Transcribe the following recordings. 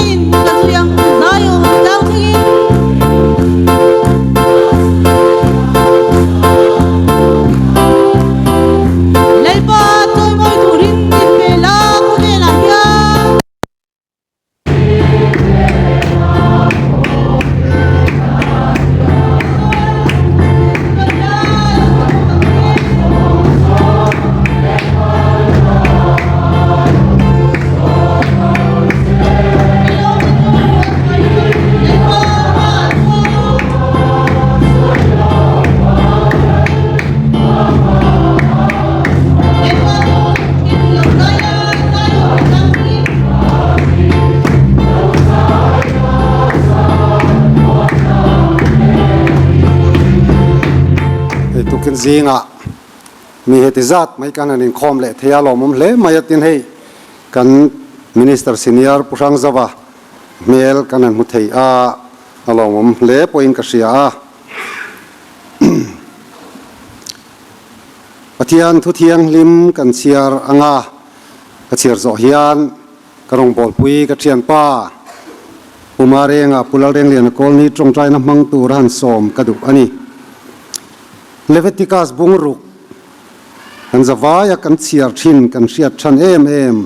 Kein ka zui ang Zion tlang thlengin. Lalpa chawimawi turin inpe la khawvelah hian. Hei tukin zingah mi heti zat mai kan han inkhawm leh thei a lawmawm hle mai a tin hei kan Minister Senior Pu Hrangzova hmel kan han hmu thei a a lawmawm hle pawhin ka hria a. Pathian thu thianghlim kan chhiar anga ka chhiar zawh hian ka rawngbawlpui ka thianpa Pu Marenga Pu Lalrengliana Kawlni tawngtaina hmang tur a han sawm ka duh a ni. Leviticus bungruk kan zavaia kan chhiar thin kan hriat than em em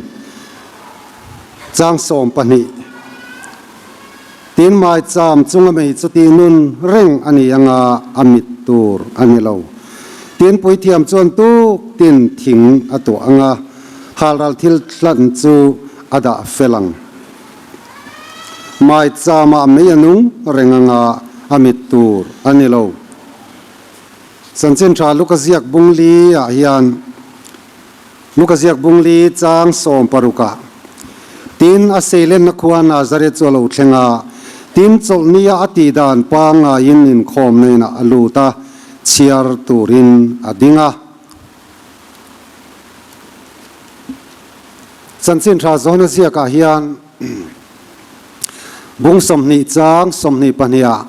chang 12 Tin maicham chunga mei chu tih nun reng a ni anga a mit tur a ni lo. Tin puithiam chuan tuk tin thing a tuah anga halral thil hlan chu a dah fel ang. Maichama mei a nung reng anga a mit tur a ni lo. Chanchin tha Luka ziak bung li ah hian Luka ziak bung li chang 16 ah tin a seilenna khua Nazareth chu a lo thleng a, tin chawlhnia a tih dan pangaiin inkhawmna inah a lut a, chhiar turin a ding a. Chanchin tha zawn a ziakah hian bung 20 chang 22 ah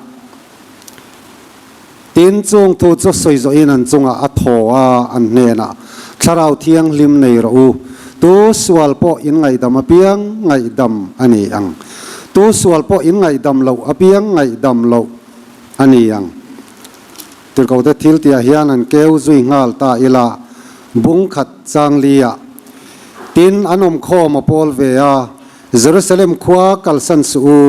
Tin, chung thu chu sawi zawhin an chungah a thaw a, an hnenah, Thlarau Thianghlim nei rawh u, tu sual pawh in ngaihdam apiang ngaihdam a ni ang, tu sual pawh in ngaihdam loh apiang ngaihdam loh a ni ang. Tirhkohte thil tihah hian an keu zui nghal ta ila, bung khat chang liah. Tin, an awmkhawm a pawl ve a, Jerusalem khua kalsan suh u,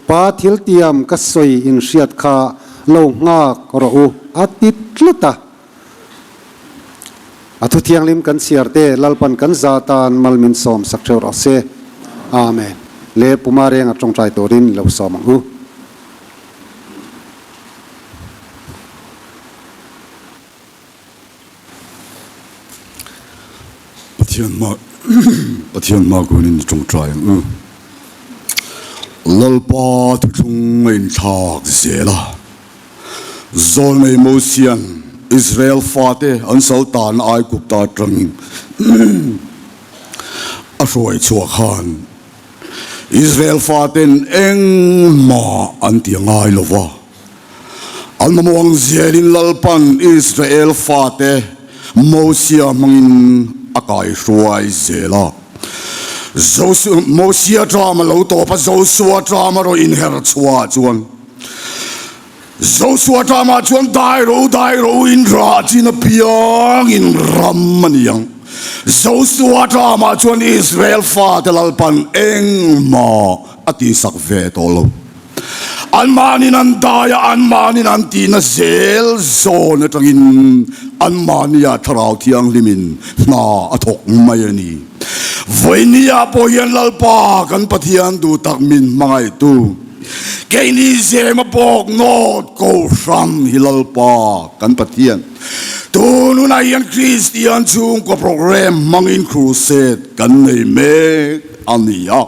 Pa thil tiam ka sawi in hriat kha lo nghak rawh u, a ti tlat a. A thu thianghlim kan chhiar te Lalpan kan za tan mal min sawm sak theuh rawh se. Amen. Le Puma Renga tawngtai turin lo sawm ang u. Pathian hma Pathian hma kunin tawngtai ang u. Lalpa thuthlung a inthlak zel a. Zawlnei Mosian Israel fate an sal tan Aigupta atangin a hruai chhuah khan Israel faten engmah an ti ngai lo va. An mamawh ang zelin Lalpan Israel fate Mosia hmangin a kaihruai zel a. Mosia ṭam a lo tawp a, Josua ṭam a rawn inher chhuah chuan Josua ṭamah chuan dai ro dai ro in rah chin apiangin ram a ni ang. Josua ṭamah chuan Israel fate Lalpan engmah a tihsak ve tawh lo. Anmahniin an dai a, anmahniin an tihna zel zawn atangin anmahnia Thlarau Thianghlimin hna a thawk mai a ni. Vawinia pawh hian Lalpa kan Pathian duh tak min hmangaihtu, keini zema bawk nawt Kohhran hi Lalpa kan Pathian tun hunah hian Kristian chhungkaw program hmangin crusade kan nei mek a ni a.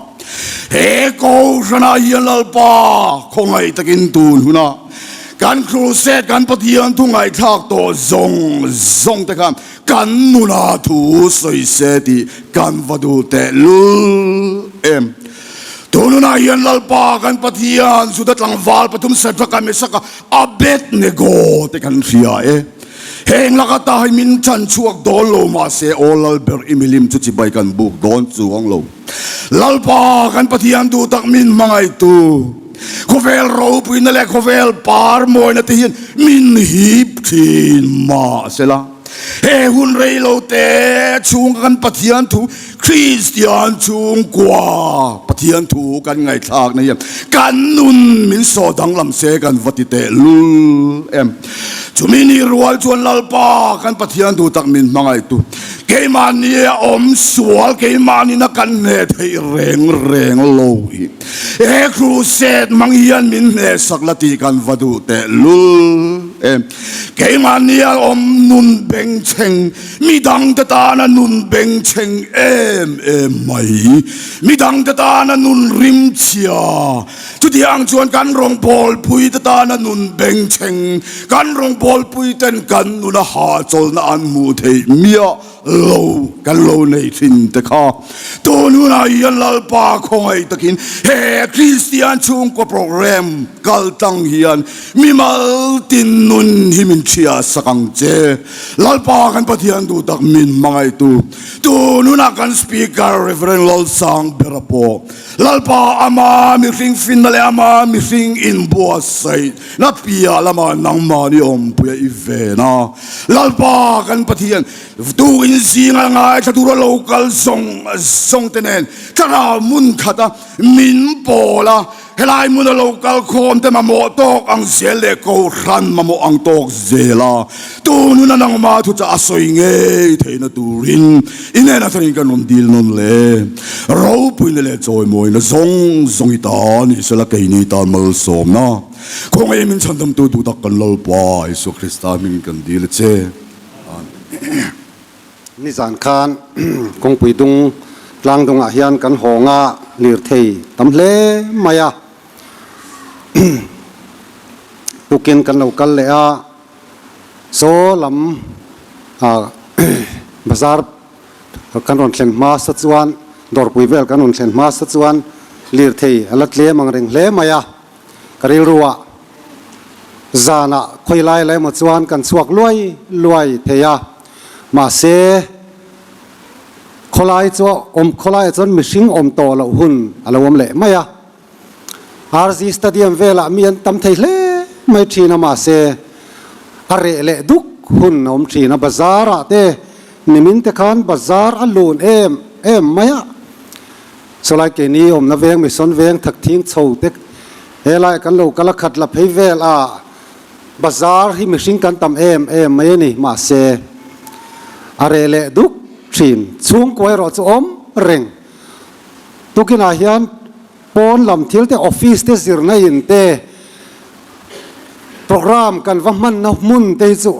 He Kohhranah hian Lalpa khawngaih takin tun hunah kan crusade kan Pathian thu ngaihthlak tawh zawng zawng te khan kan nuna thu sawi se tih kan va duh teh lul em. Tun hunah hian Lalpa kan Pathian Juda tlangval pathum Shadrach-a Meshach-a Abednego te kan hria e. Heng laka ta hi min chan chhuak dawn lo mahse aw Lalber i milim chu chibai kan buk dawn chuang lo. Lalpa kan Pathian duh tak min hmangaihtu, khawvel ropuina leh khawvel par mawina te hian min hip thin mahsela he hun rei lo te chhunga kan Pathian thu Kristian chhungkua Pathian thu kan ngaihthlakna hian kan nun min saw danglam se kan va ti teh lul em. Chumi ni rual chuan Lalpa kan Pathian duh tak min hmangaihtu keimahni a awm sual keimahni na kan hneh theih reng reng lo hi he crusade hmang hian min hneh sak la tih kan va duh teh lul em. Keimahni a awm nun bengchheng Midangte tana nun bengchheng em em mai, midangte tana nun rimchhia, chutiang chuan kan rawngbawlpuite tana nun bengchheng, kan rawngbawlpuiten kan nuna hahchawlhna an hmuh theih miah lo kan lo nei thin te kha. Tun hunah hian Lalpa khawngaih takin he Kristian chhungkaw program kal tlang hian mimal tin nun hi min hria sak ang che. Lalpa kan Pathian duh tak min hmangaihtu tun hunah kan Speaker Rev. Lalsang Bera pawh Lalpa ama mihring finna leh ama mihring inbuatsaih na piah lamah nangmahni awmpuia i ven a. Lalpa kan Pathian tukin zinga ngaithla tura lo kal zawng zawng te nen thlarau hmun khata min pawl a, Helai hmuna lo kal khawm te mamawh tawk ang zel leh kohhran mamawh ang tawk zel a, tun huna nangmah thu chah a sawi ngei theihna turin i hnenah chuan in kan rawn dil nawn le. Ropuina leh chawimawina zawng zawng i ta ni sela keini tan malsawmna khawngaih min chhandamtu duh tak kan Lalpa Isua Krista hmingin kan dil a che. Amen. Nizan khan kawngpui dung tlang dungah hian kan hawng a, lirthei tam hle mai a. Tukin kan lo kal leh a, saw lam bazar kan rawn thlen hma sa chuan dawrpui vel kan rawn thlen hma sa chuan lirthei a la tlem ang reng hle mai a. Ka rilruah zanah khawi lai la emaw chuan kan chhuak luai luai thei a, mahse khawlai chu awm khawlaiah chuan mihring awm tawh loh hun a lo awm leh mai a. RZ Stadium velah mi an tam thei hle mai thin a, mahse a reh leh duk hun a awm thin a, bazar ah te nimin te khan bazar a lun em em mai a. Chulai keini awmna veng Mission veng Thakthing chho te helai kan lo kal a khat la phei vel a, bazar hi mihring kan tam em em mai a ni, mahse a reh leh duk thin. Chhungkua erawh chu awm reng. Tukinah hian pawn lam thil te office te zirna in te program kan va hmanna hmun te hi chu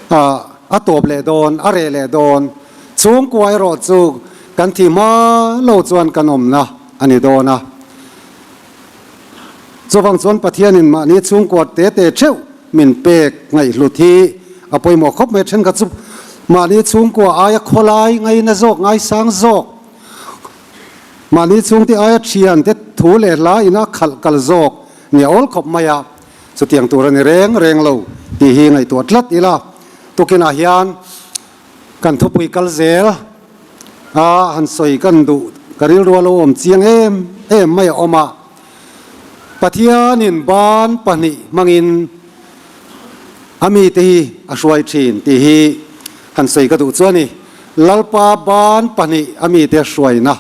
a tawp leh dawn, a reh leh dawn. Chhungkua erawh chu Kan thih hma lo chuan kan awmna a ni dawn a. Chuvang chuan Pathianin mahni chhungkua te te theuh min pek ngaihhlut hi a pawimawh khawp mai. Thenkhat chu mahni chhungkua aia khawlai ngaina zawk, ngaisang zawk, mahni chhungte aia thian te thu leh hla ina khalh kal zawk ni a awl khawp mai a. Chutiang tur a ni reng reng lo tih hi ngaihtuah tlat ila. Tukinah hian Kan thupui kal zel a han sawi kan duh ka rilru a lo awm chiang em em mai a awm a, Pathianin ban pahnih hmangin a mite hi a hruai thin tih hi han sawi ka duh chu a ni. Lalpa ban pahnih a mite hruaina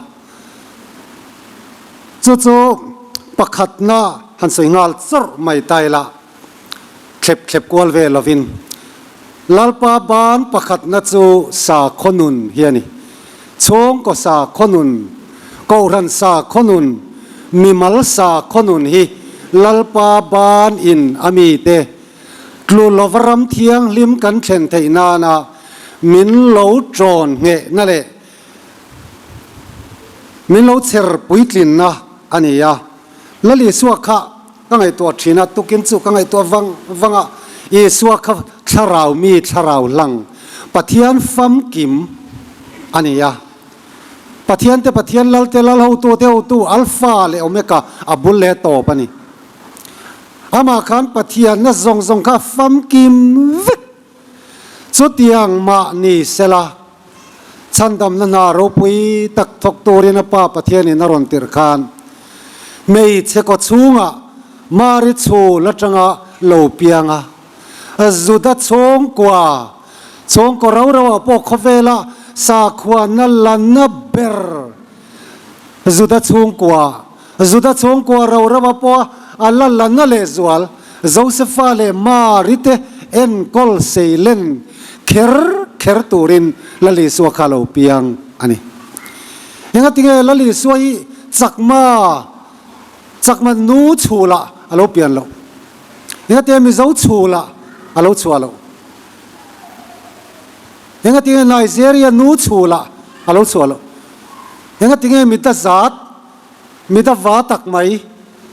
chu chu pakhatna han sawi nghal chawrh mai ta ila. Thlep thlep kual ve lovin Lalpa ban pakhatna chu sakhaw nun hi a ni. Chhungkaw sakhaw nun, Kohhran sakhaw nun, mimal sakhaw nun hi Lalpa ban in a mite tlu lova ram thianghlim kan thlen theih nana min lo ṭawn nghehna leh min lo chher puitlinna a ni a. Lal Isua kha Ka ngaihtuah thin a, tukin chu ka ngaihtuah vang vang a, Isua kha thlarau mi thlarau hlang, Pathian famkim a ni a. Pathian te Pathian lal te lal hotu te hotu Alpha leh Omega a bul leh tawp a ni. Amah khan Pathianna zawng zawng kha famkim vek. Chutiang mah ni sela, chhandamna hna ropui tak thawk turin a Pa Pathianin a rawn tirh khan, hmeichhe kaw chhungah Mari chhul atanga lo piang a, Juda chhungkua, chhungkaw rau rauah pawh khawvela sakhuana lanna ber Juda chhungkua, Juda chhungkua rau rauah pawh a la lanna lehzual Josefa leh Mari te enkawl seilen kher kher turin Lal Isua kha a lo piang a ni. Engatinge Lal Isua hi chakma, chakma nu chhulah a lo pian loh? Engatinge Mizo chhulah a lo chhuah loh? Engatinge Nigeria nu chhulah a lo chhuah loh? Engatinge mita zat, mita va tak mai,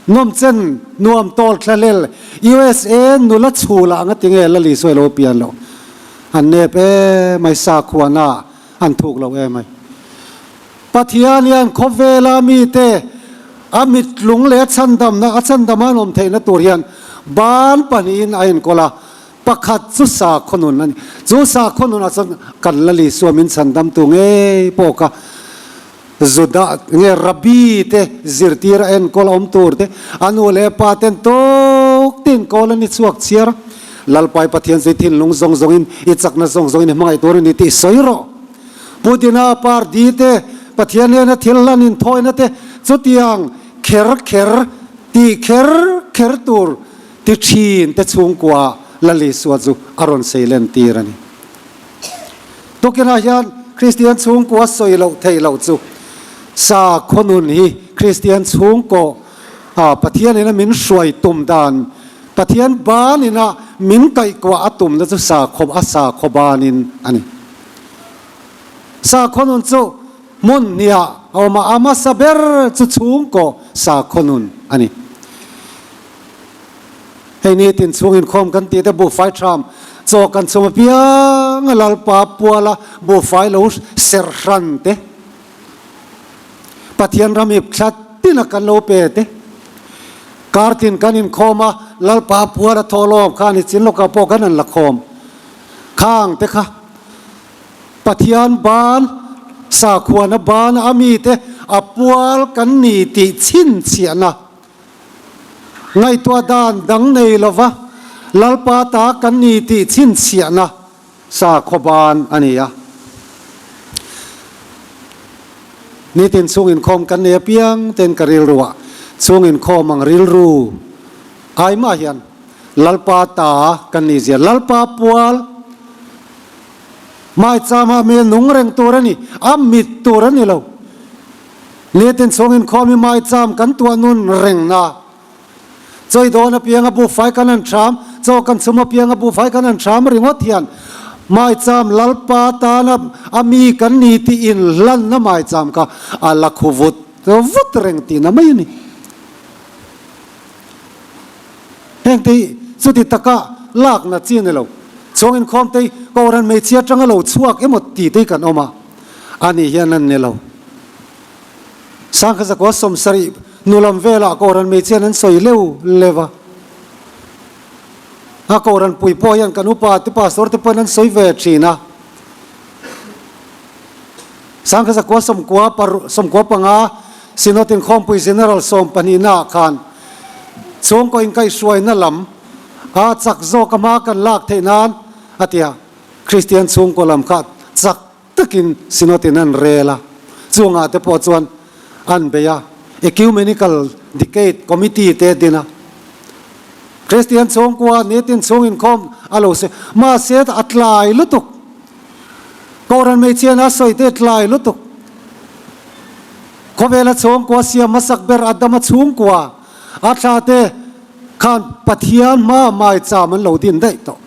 nawmchen nuam tawl thlalel USA nula chhulah engatinge Lal Isua i lo pian loh? An nep emai, sakhuana an thuk lo emai. Pathian hian khawvela mite a mitlung leh a chhandamna, a chhandama an awm theihna tur hian ban pahnihin a enkawl a, pakhat chu sakhaw nun a ni. Chu sakhaw nunah chuan kan Lal Isua min chhandamtu ngei pawh kha Juda nge Rabbi te zirtir a enkawl a awm tur te, a nu leh a pa ten tawk te inkawl a ni chhuak chhiar a. Lalpai Pathian chu i thinlung zawng zawngin, i chakna zawng zawngin i hmangaih tur a ni tih sawi rawh. Putina party te, Pathian hian a thil hlan inthawina te chutiang kher kher ti kher kher tur ti thin te chhungkua Lal Isua chu a rawn seilen tir a ni. Tukinah hian Kristian chhungkua sawi loh theih loh chu sakhaw nun hi Kristian chhungkaw Pathian ina min hruai tum dan, Pathian ban ina min kaihkuah a tumna chu sakhaw a sakhaw banin a ni. Sakhaw nun chu hmun hniah a awm a, a hmasa ber chu chhungkaw sakhaw nun a ni. Hei nitin chhung inkhawm kan tih te buhfai tham chaw kan chhum apiang a Lalpa puala buhfai lo serh hran te, Pathian ram ip thla tin a kan lo pe te, kartin kan inkhawm a Lalpa puala thawhlawm kha ni chin lawkah pawh kan han la khawm khang te kha. Pathian ban, sakhuana ban a mite a pual kan ni tih chhinchhiahna ngaihtuah dan dang nei lova Lalpa ta kan ni tih chhinchhiahna sakhaw ban a ni a. Nitin chhung inkhawm kan nei apiang ten ka rilruah chhung inkhawm ang rilru ai mah hian Lalpa ta kan ni zia Lalpa pual Maichama mi a nung reng tur a ni, a mit tur a ni lo. Nitin chhungin khuami maicham kan tuah nun reng na. Chawi dawn apianga buhfai kan han ṭham, chaw kan chhum apianga buhfai kan han ṭham ringawt hian maicham Lalpa tana a mi kan ni tih inhlanna maicham kha a la khu vut vut reng tihna mai a ni. Heng te hi chuti taka lakna chi a ni lo. Chhawng inkhawm te hi Kohhran hmeichhia atanga lo chhuak emaw ti te hi kan awm a, ani hian an ni lo. Sangkhaza kua sawmsarih hnu lam velah Kohhran hmeichhiain an sawi leu leu a. A Kohhran pui pawh hian kan upa te pastor te pawhin an sawi ve thin a. Sangkhaza kua sawmkua paru sawmkua panga Synod Inkhawmpui General sawmpahnihna ah khan chhungkaw inkaihhruaina lam a chak zawk a hma kan lak theih nan a ti a, Kristian chhungkaw lam kha chak takin Synod in an rel a, chungah te pawh chuan an bei a, Ecumenical Decade Committee te a din a, Kristian chhungkua nitin chhung inkhawm a lo se, mahse a tlai lutuk. Kohhran hmeichhian a sawi te tlai lutuk. Khawvela chhungkua siam hmasak ber Adama chhungkua a thla te khan Pathian hma maicham an lo din daih tawh.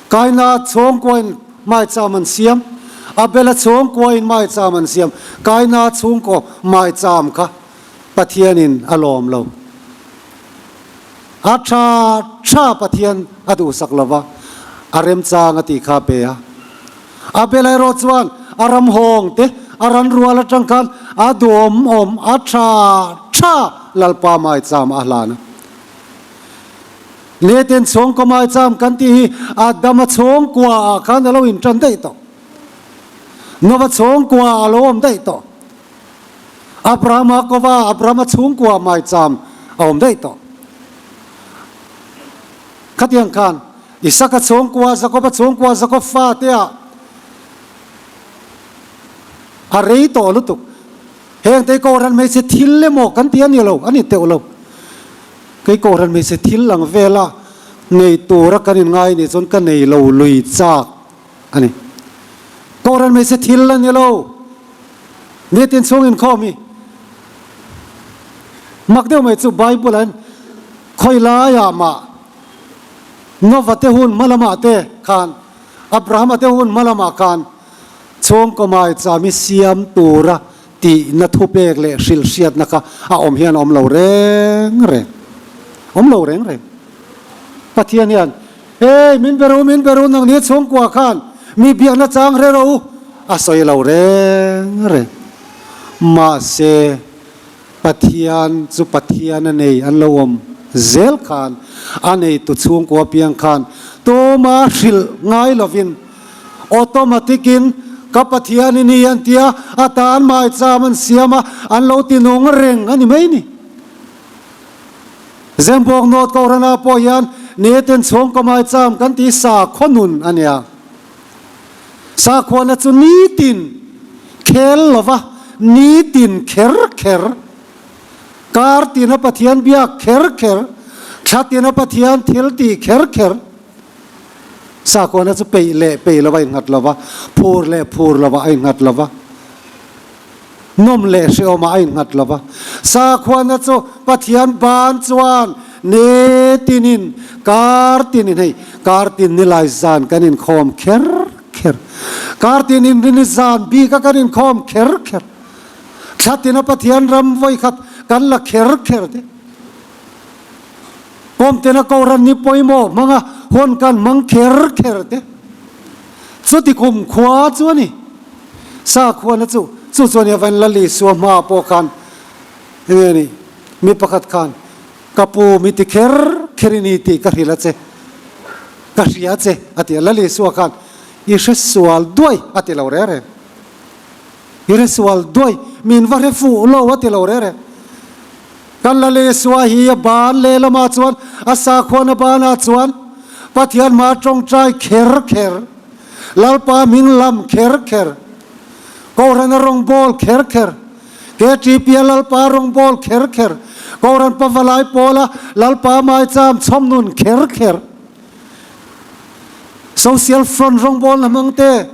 Kaina chhungkua in maicham an siam, Abela chhungkua in maicham an siam, Kaina chhungkaw maicham kha Pathian in a lawm lo. A tha tha Pathian a duhsak lova, a remchang a tih kha a pe a. Abel erawh chuan a ram hawng te, a ran rual atang khan a duhawm awm a tha tha Lalpa maicham a hlan a. Leten chhawngkaw maicham kan tih hi Adama chhawngkua ah khan a lo intan daih tawh. Nova chhawngkua ah a lo awm daih tawh. Abrahama kova Abrahama chhungkua maicham a awm daih tawh. Khatiang khan Isaka chhawngkua, Jakoba chhawngkua, Jakob fate ah a rei tawh lutuk. Heng te Kohhran hmeichhe thil emaw kan ti a ni lo, a ni teuh lo. Kei Kohhran hmeichhe thil ang vela nei tura kan inngai nih chuan ka nei lo lui chak a ni. Kohhran hmeichhe thil a ni lo. Nitin chhung inkhawm hi mak deuh mai chu Bible ah hian khawi laiah mah Nova te hun hma lamah te khan Abrahama te hun hma lamah khan Chhungkaw maichami siam tura tihna thupek leh hrilhhriatna kha a awm hian a awm lo reng reng. Awm lo reng reng. Pathian hian, Hey, min be ru, min be ru, nangni chhungkua khan mi biakna chang hre rawh u, a sawi lo reng reng. Mahse, Pathian chu Pathian a nei an lo awm zel khan a neitu chhungkua piang khan tuma hrilh ngai lovin automatic in ka Pathian i ni an tia a tan maicham an siam a an lo ti nung reng a ni mai ni. Zembawk North Kohhrana pawh hian Neten chhungkaw maicham kan ti sakhua nun a nia. Sakhuana chu nitin khel lova nitin kher kher, kar tina Pathian biak kher kher, thla tina Pathian thil tih kher kher. Sakhuana chu peih leh peih lova innghat lova, phur leh phur lova a innghat lova, nawm leh hrehawmah a innghat lova. Sakhuana chu Pathian ban chuan Netinin, kar tinin hei, kar tin nilai zan kan inkhawm kher kher. Kar tin inrini zan bika kan inkhawm kher kher. Thla tina Pathian ram vawikhat kan la kher kher te. Kawm tina Kohhran ni pawimawh hmanga hawn kan hmang kher kher te. Chuti kum khua chu a ni. Sakhuana chu, chu chuan i van Lal Isua hmaah pawh khan enge ni, mi pakhat khan, Ka pu mi ti kher kher i ni tih ka hrilh a che, ka hria che a ti a. Lal Isua khan i hre sual duai a ti lo reng reng. I hre sual duai, min va hre fuh lo a ti lo reng reng. Kan Lal Isua hi a ban lehlamah chuan, a sakhuana banah chuan Pathian hma tawngtai kher kher, Lalpa hming lam kher kher, Kohhrana rawngbâwl kher kher, KTP-a Lalpa rawngbâwl kher kher, Kohhran Pavalai pawla Lalpa maicham chhawmnun kher kher, Social Front rawngbâwlna hmang te,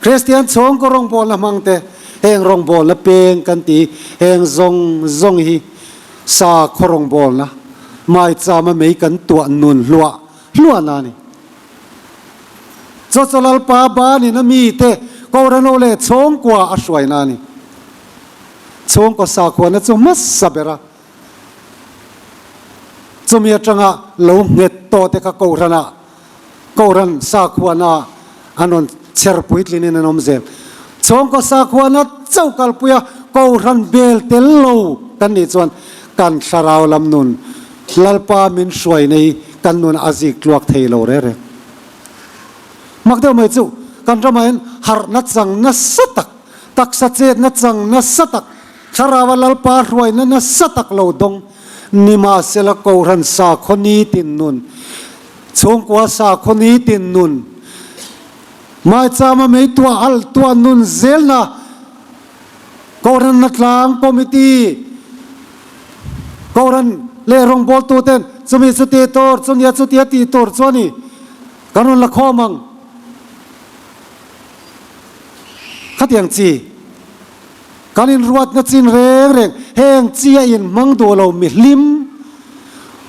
Kristian chhawngkaw rawngbâwlna hmang te, heng rawngbâwlna peng kan ti, heng zawng zawng hi sakhaw rawngbâwlna maichama mei kan tuah nun hluah hluahna a ni. Chaw chaw Lalpa banin a mite Kohhranho leh chhawngkua a hruaina a ni. Chhawngkaw sakhuana chu hmasa ber a, chumi atanga lo nghet tawh te kha Kohhranah, Kohhran sakhuana an rawn chher puitlinin an awm zel. Chhawngkaw sakhuana chauh kalpuia Kohhran bel tel lo kan nih chuan kan thlarau lam nun Lalpa min hruai nei kan nun a zik tluak thei lo reng reng. Mak deuh mai chu kan ramah hian harhna chang nasa tak, taksa chetna chang nasa tak, thlarau a Lalpa hruaina nasa tak lo dawng nimahsela Kohhran sakhaw nitin nun, chhungkua sakhaw nitin nun, maichama mei tuah al tuah nun zelna Kohhran Natlang Committee, Kohhran leh rawngbawltuten chumi chu ti tur, chunia chutia ti tur chu a ni. Kan rawn la khawm ang. Khatiang chi, kan inruatna chin reng reng heng chi a inhmang duh lo mihlim,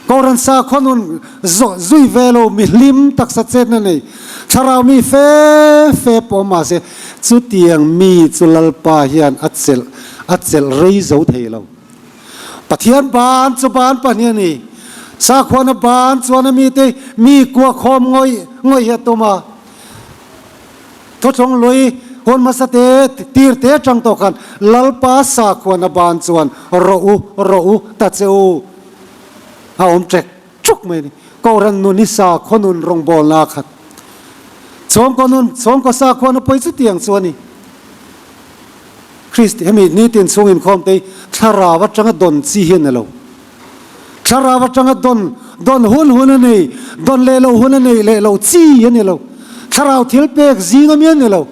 Kohhran sakhaw nun zui ve lo mihlim taksa chetna nei thlarau mi fe fe pawh mahse chutiang mi chu Lalpa hian a chelh a chelh rei zo thei lo. Pathian ban chu ban pahnih a ni. Sakhuana ban chuan a mite mi kuakhawm ngawih ngawih hi a tum a. Thuthlung lui hun hmasa te tir te atang tawh khan Lalpa sakhuana ban chuan rawh u, rawh u ta che u a awm ṭek ṭuk mai a ni. Kohhran nun hi sakhaw nun rawngbawlna a khat. Chhawngkaw nun, chhawngkaw sakhua na pawi chutiang chu a ni. Kristi, hemi nitin chhung inkhawm te hi thlarau atanga dawn chi hi a ni lo. Thlarau atanga dawn, dawn hun hun a nei, dawn leh lo hun a nei leh lo chi a ni lo. Thlarau thil pek zing ami a ni lo.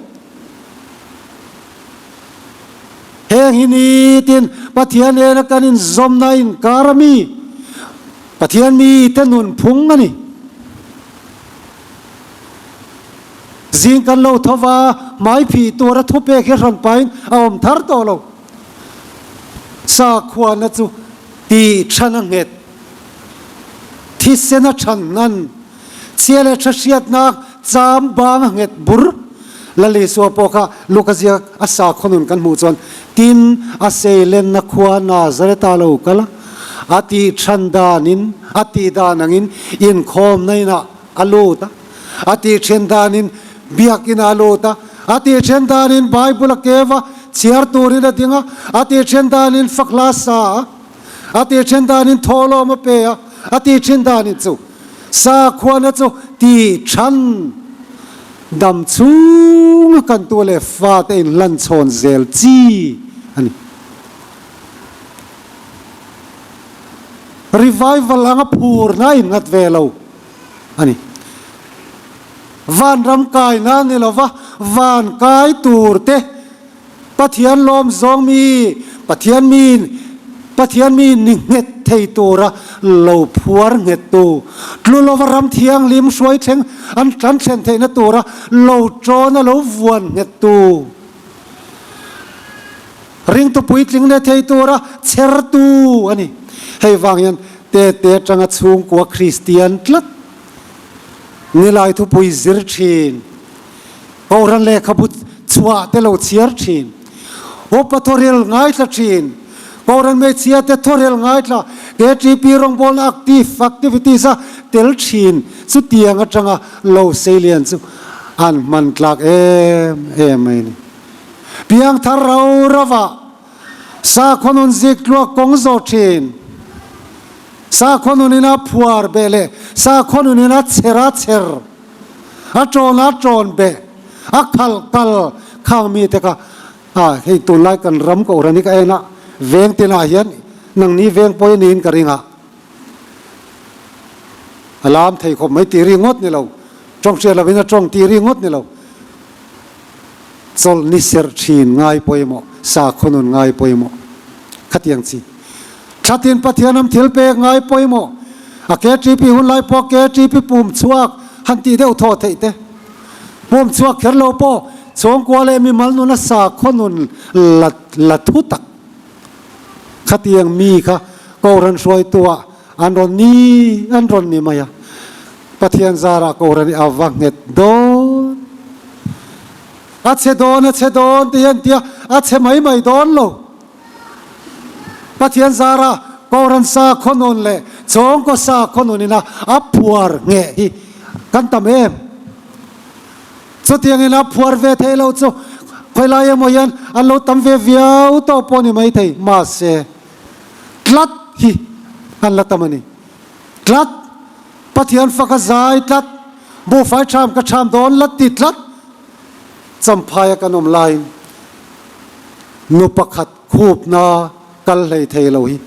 Heng hi nitin Pathian nena kan inzawmna inkar ami, Pathian mite nunphung a ni. Zing kan lo tho va, hmai phih tura thupek hi hran pahin a awm thar tawh lo. Sakhuana chu tih than a nghet, thisen a than hnan, chhia leh tha hriatnak cham bang a nghet bur. Lalisua pawh kha Luka ziak a sakhaw nun kan hmuh chuan tin a seilenna khua Nazareth-a lo kal a, a tih than danin, a tih dan angin inkhawmna inah a lut a, a tih then danin biakinah a lut a, a tih then danin Bible a kev a, chhiar turin a ding a, a tih then danin fakhla sa a, a tih then danin thawhlawm a pe a, a tih then danin chu sakhuana chu tih than dam chhunga kan tu leh fate inhlan chhawn zel chi a ni. Revival anga phurna a innghat ve lo. a ni. Vanram kaina ni lova van kai tur te Pathian lawm zawng mi, Pathian mi, Pathian mi ni nghet thei tura lo phuar nghet tu, tlu lova ram thianghlim hruai thleng an tlan thlen theihna tura lo tawna lo vuan nghet tu, ringtu puitling leh thei tura chher tu a ni. Hei vang hian Tete atanga chhungkua Kristian tlat nilai thupui zir thin, Kohhran lehkhabu chhuah te lo chhiar thin, upa thawrel ngaithla thin, Kohhran hmeichhia te thawrel ngaithla, KTP rawngbawlna active activities a tel thin chutiang atanga lo seilian chu an hman tlak em em mai a ni. Piangthar rau rauah Sakhaw nun ziktluak kawng zawh thin. Sakhaw nunin a phuar beh leh sakhaw nunin a chher a chher, a tawn a tawn beh, a khalh kal khang mite kha a hei tunlai kan ram kohhran hi ka en a, veng tinah hian nangni veng pawhin niin ka ring a, a lam thei khawp mai tih ri ngawt ni lo, tawng hriat lovin a tawng tih ri ngawt ni lo. Chawlh ni serh thin ngai pawimawh, sakhaw nun ngai pawimawh. Khatiang chi. Thatin Pathian am thil pek ngai pawimawh. A KTP hun lai pawh KTP pum chhuak han tih deuh thaw theih te. Pum chhuak kher lo pawh chhawngkua leh mimal nuna sakhaw nun la la thu tak. Khatiang mi kha Kohhran hruaituah an rawn ni an rawn ni mai a. Pathian zarah Kohhran hi a va nghet dawn. A chhe dawn, a chhe dawn ti hian tia a chhe mai mai dawn lo. Pathian zarah Kohhran sakhaw nun leh chawngkaw sakhaw nunin a a phuar ngheh hi kan tam em? Chutiangin a phuar ve theih loh chu khawilai emaw hian an lo tam ve viau tawh pawh ni maithei. Mahse, tlat hi an la tam a ni. Tlat, Pathian fak a zai tlat, buhfai ṭham ka ṭham dawn la ti tlat. Champhaia kan awm laiin nu pakhat khupna kal hlei thei lo hi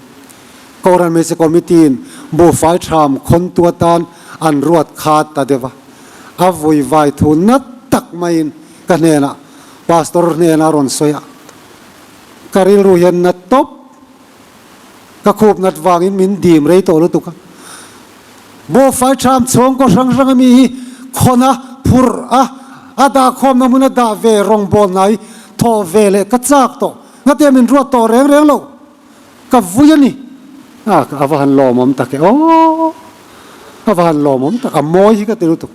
Kohhran Hmeichhe Committee-in buhfai ṭham khawntu atan an ruat kha ta deuh a. A vui vai thu nat tak maiin ka hnenah Pastor hnenah a rawn sawi a, ka rilru hian na tawp. Ka khup nat vangin min dim rei tawh lutuk a. Buhfai ṭham chhawngkaw hrang hrang ami hi khawn a, phurh a, a dah khawmna hmun a dah ve rawngbâwl hnai thawh ve leh ka châk tawh. Ngatia min ruat tawh reng reng lo. Ka vui a ni. A, a va han lawmawm tak e aw. A va han lawmawm tak, a mawi hi ka ti lutuk.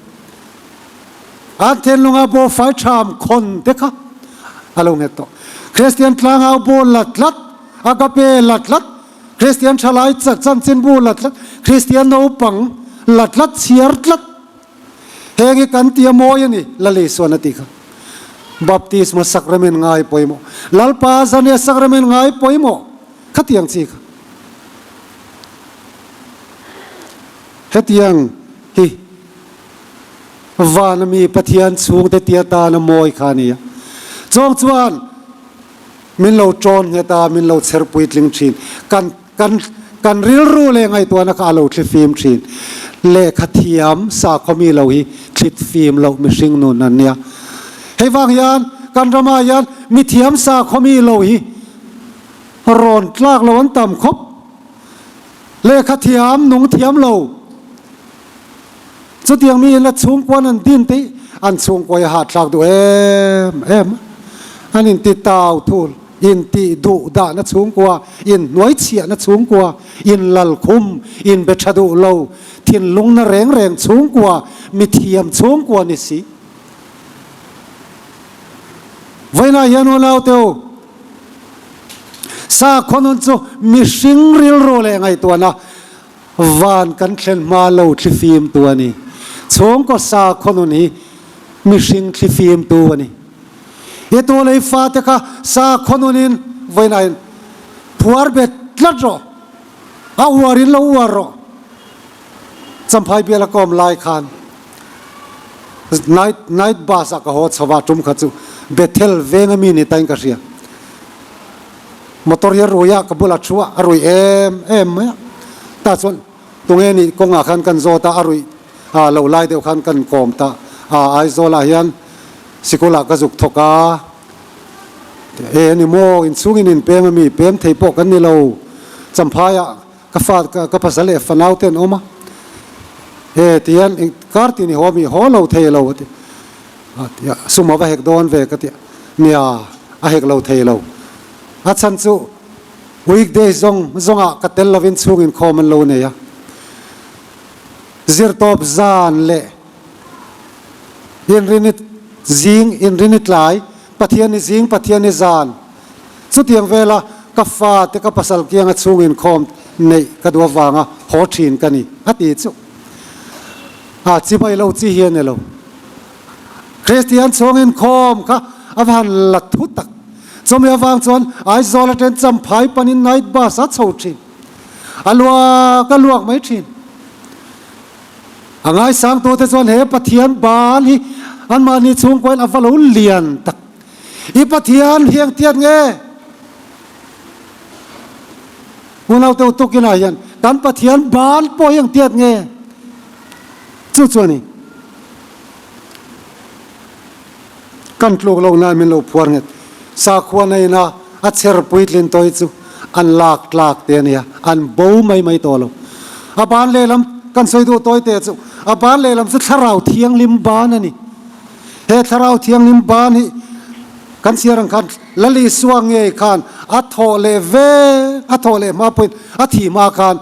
An thinlunga buhfai ṭham khawn te kha a lo nghet tawh. Kristian tlangau bawl la tlat. Agape la tlat, Kristian thalai chanchinbu la tlat, Kristian naupang la tlat, chhiar tlat. Heng hi kan tia mawi a ni, Lali chuan a ti kha. Baptisma sacrament ngai pawimawh, Lalpa zania sacrament ngai pawimawh, khatiang chi kha. Hetiang hi vana mi Pathian chhungte tia tana mawi kha a ni a. Chawng chuan min lo ṭawn nghet a, min lo chher puitling ṭhin. Kan kan kan rilru leh ngaihtuahna kha a lo thli fim ṭhin. Lehkha thiam sakhaw mi lo hi thlit fim loh mihring nun an nia. Hei vang hian kan ramah hian mithiam sakhaw mi lo hi rawn tlak lo an tam khawp. Lehkha thiam, nung thiam lo. Chutiang mi in a chhungkuan an din te an chhungkua hi a hahthlak duh em em a. An inti tau thul, inti duh dahna chhungkua, inhnuai chhiahna chhungkua, inlalkhum, inbe tha duh lo, thinlungna reng reng chhungkua, mithiam chhungkua ni si. Vawiinah hian unaute u, Sakhaw nun chu mihring rilru leh ngaihtuahna van kan thlen hma lo thlifimtu a ni. Chhungkaw sakhaw nun hi mihring thlifimtu a ni. I tu lei fate kha sakhaw nunin vawiinah in phuar bet tlat rawh, a uar in lo uar rawh. Champhai bial a kawm lai khan Night night bus ah ka haw chho a tum kha chu Bethel veng ami ni tain ka hria. Motor hi a rui a ka bulah thu a a rui em em mai a. Tah chuan tunge nih kawngah khan kan zawt a a ruih ah lo lai deuh khan kan kawm ta a Aizawl ah hian sikul ah ka zuk thawk a e ani maw inchhungin inpem ami pem thei pawh kan ni lo Champhai ah Ka fa ka pasal leh fanau te an awm a, he ti hian eng kar tih ni haw mi haw lo thei lo a ti a ti a, sum a va hek dawn ve ka ti a, nia a hek lo thei lo, a chhan chu weekdays zawng zawngah ka tel lovin chhung inkhawm an lo nei a, zirtawp zan leh inrini zing inrini tlai Pathianni zing Pathianni zan. Chutiang vela ka fate ka pasal kianga chhung inkhawm neih ka duh avanga haw thin ka ni, a ti chu. A chibai lo chi hi a ni lo. Kristian chhung inkhawm kha a va han la thu tak. Chumi avang chuan Aizawl atangin Champhai panin night bus a chho thin. A luak a luak mai thin. A ngaisangtute chuan he Pathian ban hi anmahni chhungkuain a va lo lian tak. I Pathian hiang tiat nge? Unaute utukinah hian kan Pathian ban pawh hiang tiat nge? Chu chu a ni. Kan tluk lo nan min lo phuar nget. Sakhua neina a cher puitlin tawi chu an lak tlak te a nia, an bo mai mai tawh lo. A ban lehlam kan sawi duh tawi te chu a ban lehlam chu thlarau thianghlim ban a ni. He Thlarau Thianghlim ban hi kan chhiar ang khan Lal Isua ngei khan a thawh leh ve, a thawh leh hma pawhin a thih hma khan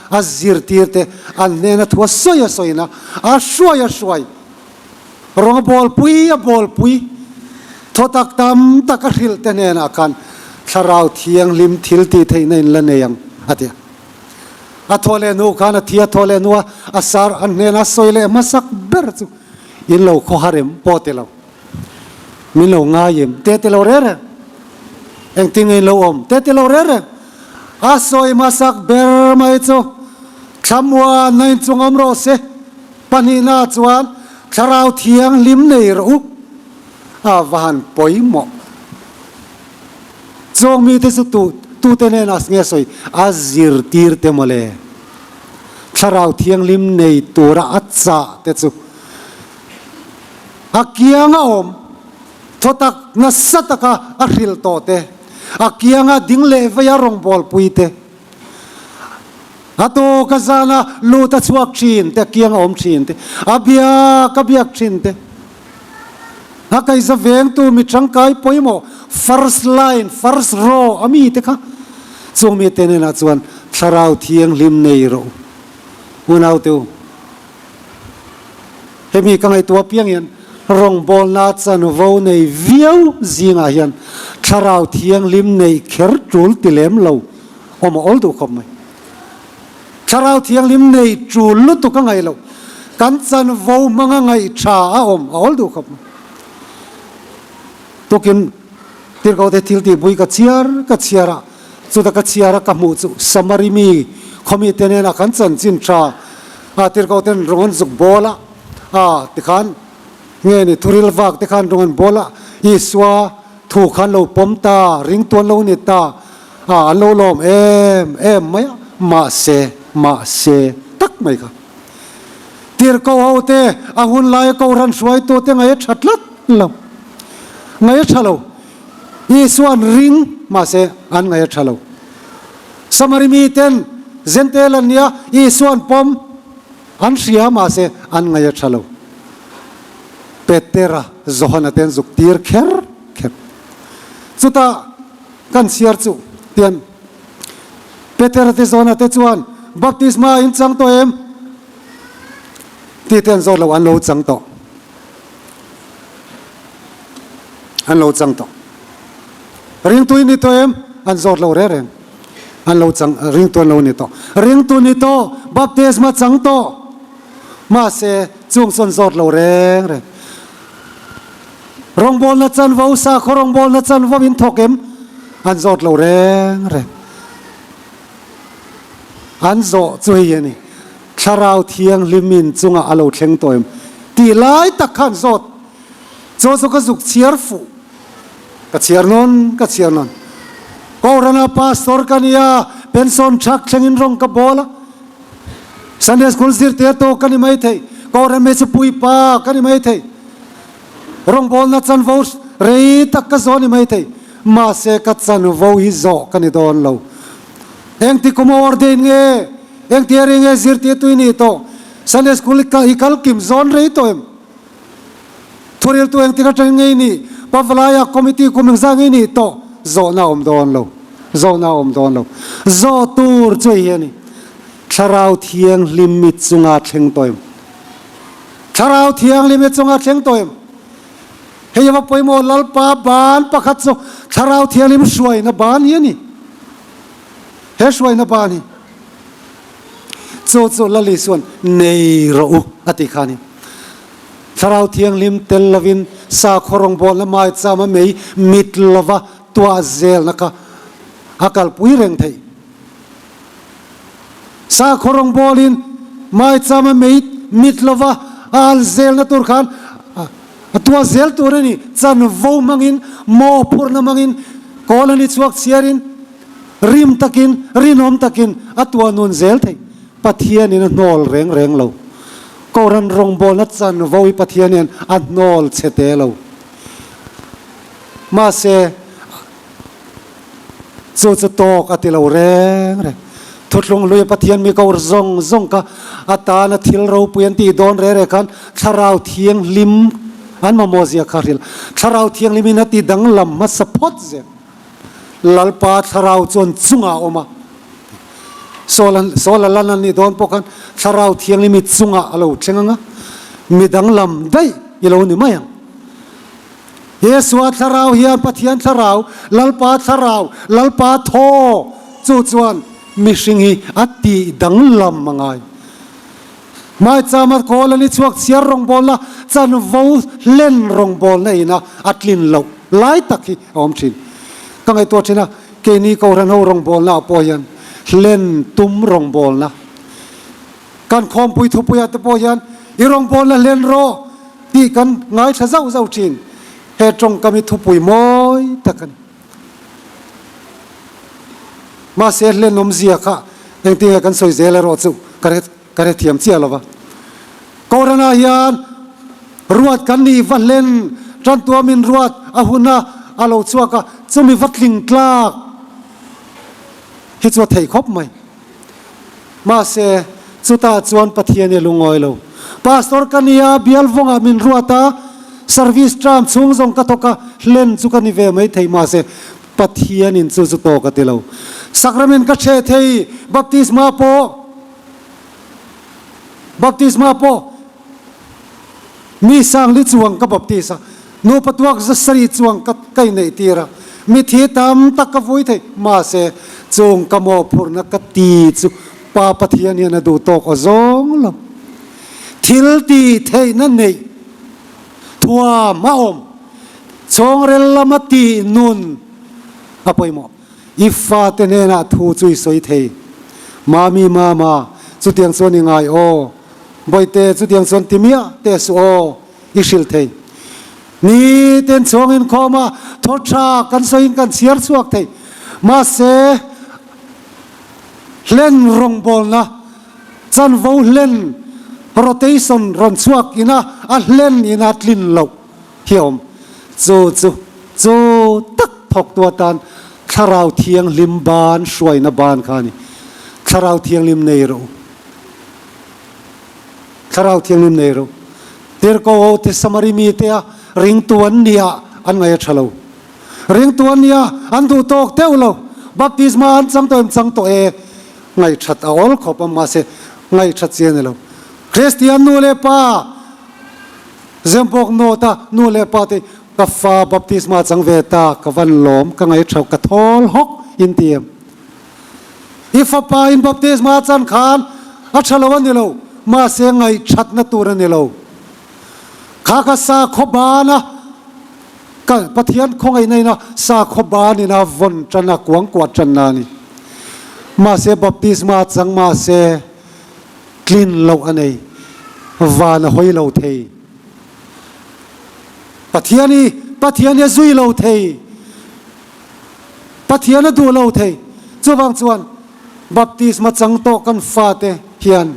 a zirtir te an hnena thu a sawi a sawina, a hruai a hruai, rawng a bawlpui a bawlpui, thaw tak tam tak a hrilh te hnenah khan Thlarau Thianghlim thil tih theihna in la nei ang a ti a. A thawh leh hnu khan a thi a thawh leh hnua a sar an hnena sawi leh hmasak ber chu In lo khawhar em pawh ti lo, min lo ngai em te ti lo reng reng, engtin nge in lo awm te ti lo reng reng, a sawi hmasak ber mai chu thlamuanna in chung awm rawh se, pahnihna chuan thlarau thianghlim nei rawh u, a va han pawimawh. Chawng mite chu tu tute hnenah nge sawi a zirtir te mawle. Thlarau Thianghlim nei tura a chah te chu a kianga awm thaw tak nasa taka a hrilh tawh te, a kianga ding leh veia rawngbawlpui te, a tawk a zana lut a chhuak thin te, a kianga awm thin te, a biak a biak thin te, a kaihza vengtu mi tangkai pawimawh first line, first row a mi te kha chung mite hnenah chuan Thlarau Thianghlim nei rawh u. Unaute u, hemi ka ngaihtuah piang hian rawngbawlna chanvo nei viau zingah hian Thlarau Thianghlim neih kher tul ti lem lo awm a awl duh khawp mai. Thlarau Thianghlim nei tul lutuk a ngaih loh, kan chanvo hmanga ngaih tha a awm a awl duh khawp mai. Tukin Tirhkohte thil tih bui ka chhiar ka chhiar a, chuta ka chhiar a ka hmuh chu Samari mi khawmite nena kan chanchin tha. A tirhkoh ten rawng an zuk bawl a, a tikhan nge ni thuril vak te khan rawng an bawl a, Isua thu khan lo pawm ta, ringtu an lo ni ta, a an lo lawm em em mai a, mahse, mahse tak mai kha. Tirhkoh ho te a hun laia Kohhran hruaitu te ngaih a tha tlat lo, ngaih a tha lo. Isua an ring, mahse an ngaih a tha lo. Samari miten Zentail an nia, Isua an pawm, an hria mahse an ngaih a tha lo. Petera, Johana te an zuk tir kher kher. Chutah kan chhiar chu tian Petera te Johana te chuan baptisma in chang tawh em? Tih te an zawt lo, an lo chang tawh. An lo chang tawh. Ringtu i ni tawh em? An zawt lo reng reng. An lo chang, ringtu an lo ni tawh. Ringtu ni tawh, baptisma chang tawh. Mahse, chung chu an zawt lo reng reng. Rawngbawlna chanvo, sakhaw rawngbawlna chanvo in thawk em? An zawt lo reng reng. An zawh chu hei a ni, Thlarau Thianghlim in chungah a lo thleng tawh em? Tih lai tak kha an zawt. Chaw chu ka zuk chhiar fuh. Ka chhiar nawn, ka chhiar nawn. Kohhrana pastor ka nia, pension thak thlengin rawng ka bawl a. Sunday school zirtir tawk ka ni mai thei, Kohhran hmeichhe puipa ka ni mai thei, rawngbawlna chanvo rei tak ka zawh ni mai thei, mahse ka chanvo hi zawh ka ni dawn lo. Engti kum a ordain nge? Engti a ri nge zirtirtu i nih tawh? Sunday school i kal kim zawn rei tawh em? Thuriltu engtik atangin ngei nih Pavalaia committee kum engzah ngei nih tawh zawhna a awm dawn lo, zawhna a awm dawn lo. Zawh tur chu hei hi a ni, Thlarau Thianghlim i chunga thleng tawh em? Thlarau Thianghlim i chunga thleng tawh em? Hei ava pawimawh Lalpa ban pakhat chu Thlarau Thianghlim hruaina ban hi a ni. He hruaina ban hi chu chu Lal Isuan nei rawh u a ti kha a ni. Thlarau Thianghlim tel lovin sakhaw rawngbawlna maichama mei mit lova tuah zelna kha a kalpui reng theih. Sakhaw rawngbawlin maichama mei mit lova a al zelna tur khan a tuah zel tur a ni. Chanvo hmangin, mawhphurhna hmangin, kawl a ni chhuak chhiarin, rim takin, rinawm takin a tuah nun zel theih. Pathianin a hnawl reng reng lo. Kohhran rawngbawlna chanvo hi Pathian hian a hnawl chhe te lo. Mahse, chu chu tawk a ti lo reng reng. Thuthlung hlui Pathian mi ko zawng zawng kha a tana thil ropui an tih dawn reng reng khan Thlarau Thianghlim an mamawh zia kha hrilh. Thlarau Thianghlimin a ti danglam hmasa phawt zel. Lalpa Thlarau chuan chungah a awm a. Sawl a lan a nih dawn pawh khan Thlarau Thianghlim i chungah a lo thleng ang a, mi danglam daih i lo ni mai ang. Jesua Thlarau hian Pathian Thlarau, Lalpa Thlarau, Lalpa Thaw chu chuan mihring hi a tih danglam a ngai. Hmaichama kawl an i chhuak chhiar rawngbawlna chanvo hlen rawngbawlna ina a tlin loh lai tak hi a awm thin. Ka ngaihtuah thin a, keini Kohhran ho rawngbawlna ah pawh hian hlen tum rawngbawlna kan khawmpui thupuiah te pawh hian i rawngbawlna hlen rawh tih kan ngaithla zauh zauh thin. He tawngkam hi thupui mawi tak a ni. Mahse hlen awmzia kha engtinge kan sawi zel erawh chu ka hre ka hre thiam chiah lo va. Kohhranah hian ruat kan nih va hlen tan tuamin ruat a hun a a lo chhuak a, chumi va tling tlak hi chu a thei khawp mai. Mahse chutah chuan Pathian hi a lungawi lo. Pastor ka nia, bial vawngah min ruat a, service term chhung zawng ka thawk a, hlen chu ka ni ve mai thei mahse Pathianin chu chu tawk a ti lo. Sacrament ka chhe thei, baptisma pawh, baptisma pawh mi sangli chuang ka baptis a, nupa tuak za sarih chuang ka ka inneih tir a, mithi tam tak ka vui thei, mahse chung ka mawhphurhna ka ti chu Pa Pathian hian a duh tawk aw zawng lo. Thil tih theihna neih thuam a awm. Chawngrel lama tih nun a pawimawh. I fate hnenah thu chu i sawi thei. Mami, mama, chutiang chuan i ngai aw. Bawihte chutiang chuan ti miah teh suh aw, i hrilh thei. Ni ten chhawng inkhawm a, thaw tha kan sawiin kan chhiar chhuak thei. Mahse, hlen rawngbawlna chanvo hlen rotation rawn chhuak ina a hlen ina tlin loh hi a awm. Chu chu chu tak thawktu atan Thlarau Thianghlim ban hruaina ban kha a ni. Thlarau Thianghlim nei rawh u. Thlarau Thianghlim nei rawh u. Tirhkoh ho te Samari mite a ringtu an nia an ngaih a tha lo. Ringtu an nia an duh tawk deuh lo. Baptisma an chang tawh em chang tawh e. Ngaihthat a awl khawp a mahse ngaihthat chi a ni lo. Kristian nu leh pa Zembawk nawt a nu leh pa te ka fa baptisma chang ve ta ka van lawm ka ngaihtha ka thawl hawk in ti em. I fapa in baptisma chan khan a tha lo a ni lo mahse ngaihthatna tur a ni lo. Kha ka sakhaw ban a Ka Pathian khawngaihna ina sakhaw ban ina vawn tan a kuang kuah tan na a ni. Mahse baptisma chang mahse tlin loh a nei. Van a hawi lo thei. Pathian i Pathian hi a zui lo thei. Pathian a duh lo thei. Chuvang chuan baptisma chang tawh kan fate hian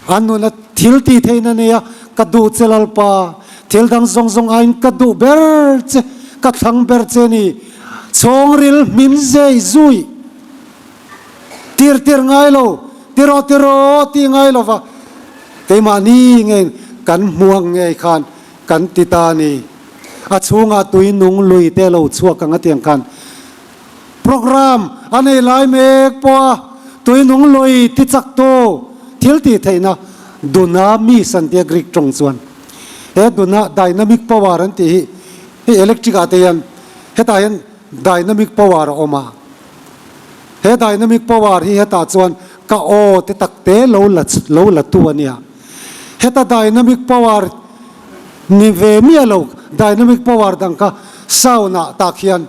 An nuna thil tih theihna nia ka duh che Lalpa, thil dang zawng zawng aiin ka duh ber che, ka thlang ber che ni. Chhawngril hmin zei zui tir tir ngai lo, tiraw tiraw tih ngai lo va, keimahni ngei kan hmuang ngei khan kan ti ta a ni. A chhungah tui nung lui te lo chhuak ang a tiang khan Program a nei lai mek pawh a tuinung lui ti chak tu thil tih theihna duna mis an tia Greek tawng chuan he duna dynamic power an tih hi hei electric ah te hian hetah hian dynamic power a awm a he dynamic power hi hetah chuan ka aw te tak te lo la lo la tu a nia heta dynamic power ni ve miah lo dynamic power dang kha sound ah tak hian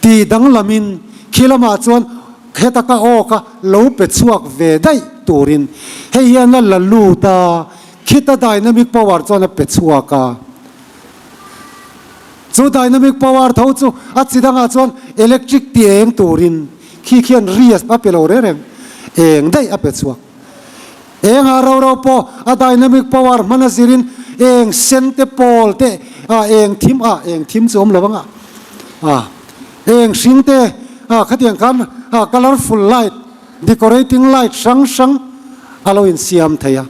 Tih danglamin khi lamah chuan heta ka aw kha lo pe chhuak ve daih turin hei hian a la lut a, khita dynamic power chuan a pe chhuak a. Chu dynamic power tho chu a chi dangah chuan electric ti eng turin khi khian ri a pe lo reng reng, eng daih a pe chhuak. Engah ro ro pawh a dynamic power hman a zirin eng sen te pawl te ah eng thim ah eng thim chu awm lo ang ah eng hring te ah khatiang khan ah colourful light decorating light hrang hrang a lo insiam thei a.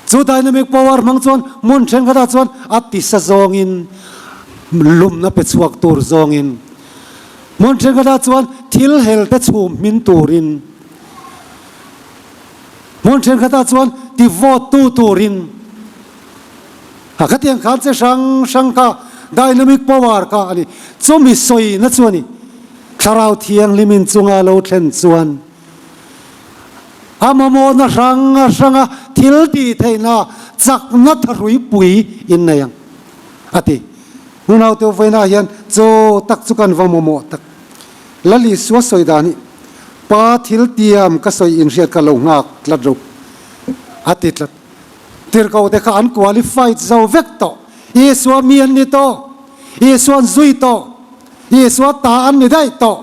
Chu dynamic power hmang chuan hmun thenkhatah chuan a tisa zawngin lumna pe chhuak tur zawngin hmun thenkhatah chuan thil hel te chhum hmin turin Hmun thenkhatah chuan ti vote tu turin a khatiang khan che hrang hrang kha dynamic power kha a ni. Chumi sawina chu a ni. Thlarau Thianghlim in chunga lo thlen chuan a mamawhna hrang hranga thil tih theihna chakna thahrui pui in nei ang a ti. Nunau te vawiinah hian chaw tak chu kan va mamawh tak. Lal Isua sawi dan hi, Pa thil tiam ka sawi inhriat ka lo nghak tlat ro a ti tlat. Tirhkoh te kha an qualified zo vek tawh. Isua mi an ni tawh. Isua an zui tawh. Isua ta an ni daih tawh.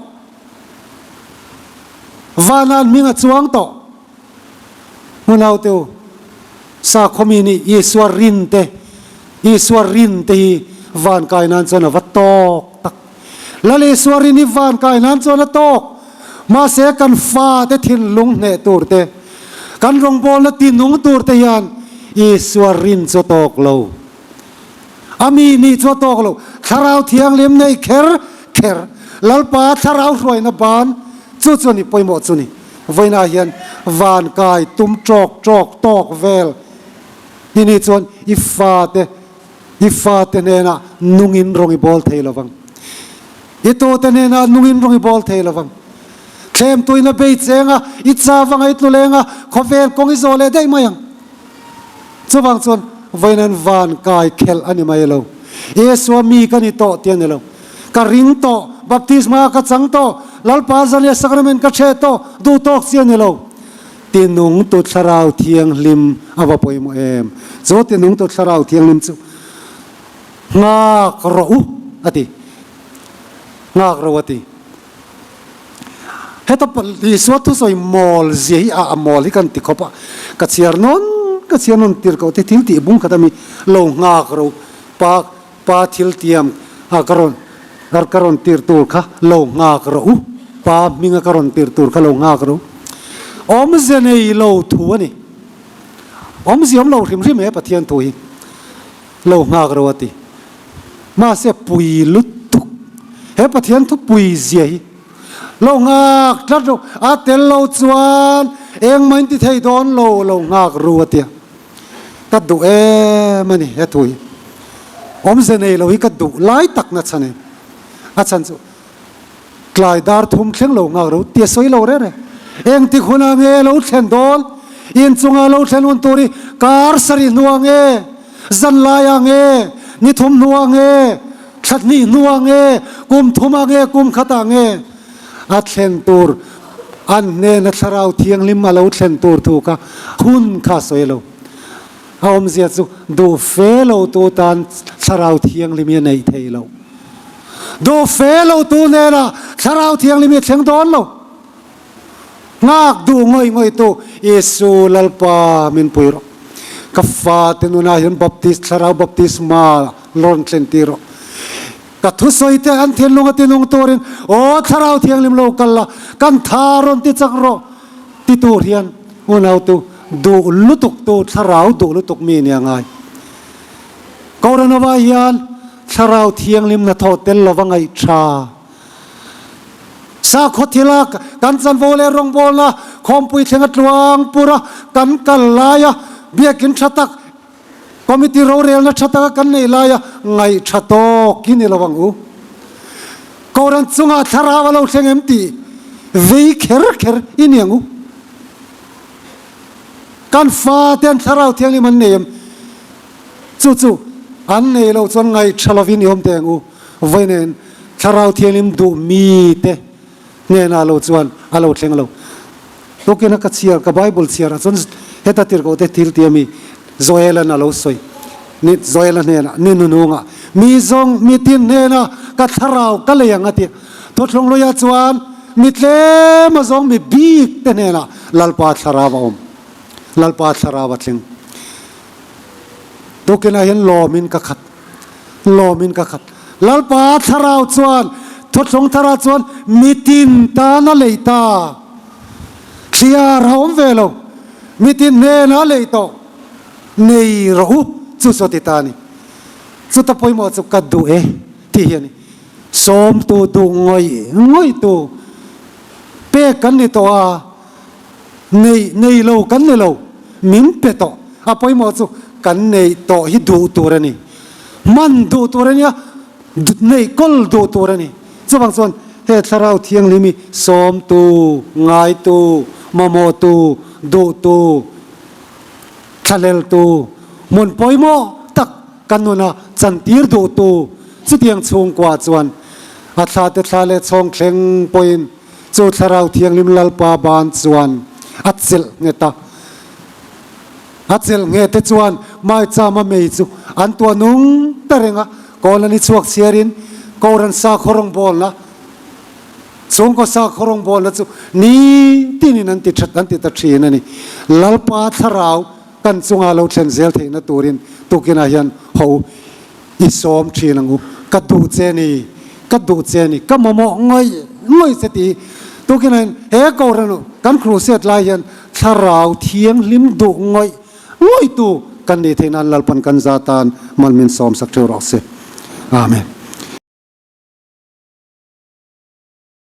Vana an hming a chuang tawh. Hmunau te u, sakhaw mi nih Isua rin te, Isua rin te hi van kai nan chuan a va tawk tak. Lal Isua rin hi van kai nan chuan a tawk. Mahse kan fa te thinlung hneh tur te, kan rawngbawlna tinung tur te hian Isua rin chu a tawk lo. A mi nih chu a tawk lo. Thlarau Thianghlim nei kher kher, Lalpa thlarau hruaina ban chu chu a ni pawimawh chu ni. Vawiinah hian van kai tum tawk tawk tawk vel hi ni chuan i fate i fate hnenah nungin rawng i bawl thei lovang. I tute hnenah nungin rawng i bawl thei lovang. Thlem tuina bei chenga i cha vanga i tlu lenga khawvel kawng i zawh leh daih mai ang. Chuvang chuan vawiin van kai khelh a ni mai lo. Isua mi ka ni tawh tih a ni lo. Ka ring tawh, baptisma ka chang tawh, Lalpa Zania sacrament ka ṭheh tawh duh tawk chi a ni lo. Tinungtu Thlarau Thianghlim a va pawimawh em? Chu tinungtu Thlarau Thianghlim chu nghak rawh u a ti. Nghak rawh a ti. Heta Isua thusawi mawl zia hi a mawl hi kan ti khawp a, ka chhiar nawn ka chhiar nawn tir ko te thil tih bung khat ami lo nghak ro pa pa thil tiam a ka rawn ka rawn tir tur kha lo nghak rawh u pa hminga ka rawn tir tur kha lo nghak rawh u awmze nei lo thu a ni awmze awm lo hrim hrim he Pathian thu hi lo nghak ro a ti. Mahse pui lutuk he Pathian thu pui zia hi lo nghak tlat ro, a tel lo chuan engmah in ti thei dawn lo, lo nghak ru a tia. Ka duh em a ni he thu hi. Awmze nei lo hi ka duh lai tak na chhan em. A chhan chu Tlai dar thum thleng lo nghak ro tia sawi lo reng reng. Engtik hunah nge lo thlen dawn? Inchunga lo thlen hun tur hi kar sarih hnuah nge? Zan laiah nge? Ni thum hnuah nge? Thla hnih hnuah nge? Kum thumah nge? Kum khatah nge? A thlen tur an hnena Thlarau Thianghlim a lo thlen tur thu kha hun kha sawi lo. A awmzia chu duh fe lo tu tan Thlarau Thianghlim hi a neih thei lo. Duh fe lo tu hnenah Thlarau Thianghlim hi a thleng dawn lo. Nghak duh ngawih ngawih tu Isu Lalpa min pui rawh. Ka fate nunah hian Baptist Thlarau Baptisma rawn thlen tir rawh. Ka thusawi te an thinlung a tinung turin Aw Thlarau Thianghlim lo kal la, kan tha rawn ti chak rawh ti tur hian unautu duh lutuk tu Thlarau duh lutuk mi nia ngai. Koranova hian Thlarau Thianghlim hnathawh tel lova ngaih tha. Sakhaw thila kan chanvo leh rawngbawlna khawmpui thlenga tluang pura kan kal laia biakin tha tak, committee rorelna tha taka kan neih laia ngaih tha tawk hi ni lo ang u. Koran chungah Thlarau a lo thleng em tih vei kher kher i ni ang u. Kan fate an Thlarau Thianghlim an nei em? Chu chu an nei loh chuan ngaihṭha lovin i awm teh ang u. Vawiin Thlarau Thianghlim duh mite hnenah lo chuan a lo thleng lo. Tukin a ka chhiar, ka Bible chhiarah chuan heta tirhkoh te thil tia mi Joel-a'n a lo sawi. Ni Joel-a hnenah, Ni nunungah mi zawng mi tin hnenah ka thlarau ka lei ang a ti. Thuthlung luiah chuan mi tlem a zawng mi bik te hnenah Lalpa thlarau a awm. Lalpa thlarau a thleng. Tukinah hian lawmin ka khat, lawmin ka khat. Lalpa thlarau chuan thuthlung tharah chuan mitin tan a lei ta. Thliar a awm ve lo, mitin hnenah a lei tawh. Nei rawh u, chu chu a ti ta a ni. Chuta pawimawh chu ka duh e tih hi a ni. Sawmtu duh ngawih ngawihtu pek kan ni tawh a. Nei nei lo kan ni lo, min pe tawh. A pawimawh chu kan neih tawh hi duh tur a ni. Hman duh tur a nia, neih kawl duh tur a ni. Chuvang chuan he Thlarau Thianghlim hi sawmtu, ngaitu, mamawhtu, duhtu, thlahleltu, hmun pawimawh tak kan nuna chantir duhtu chutiang chhungkua chuan a thlate thla leh chhawng thleng pawhin Chu Thlarau Thianghlim Lalpa ban chuan a chelh nghet a. A chelh ngheh te chuan Maichama mei chu an tuah nung ta reng a, kawl an i chhuak chhiarin Koran sakhaw rawngbawlna, chhungkaw sakhaw rawngbawlna chu nitinin an ti that an ti ta thin a ni. Lalpa Thlarau kan chunga lo thlen zel theihna turin tukinah hian ho I sawm thin ang u, ka duh che ni, ka duh che ni, ka mamawh ngawih ngawih che ti tukin hian he Kohhran kan crusade lai hian Thlarau Thianghlim duh ngawih ngawih tu kan nih theih nan Lalpan kan za tan mal min sawm sak theuh rawh se. Amen.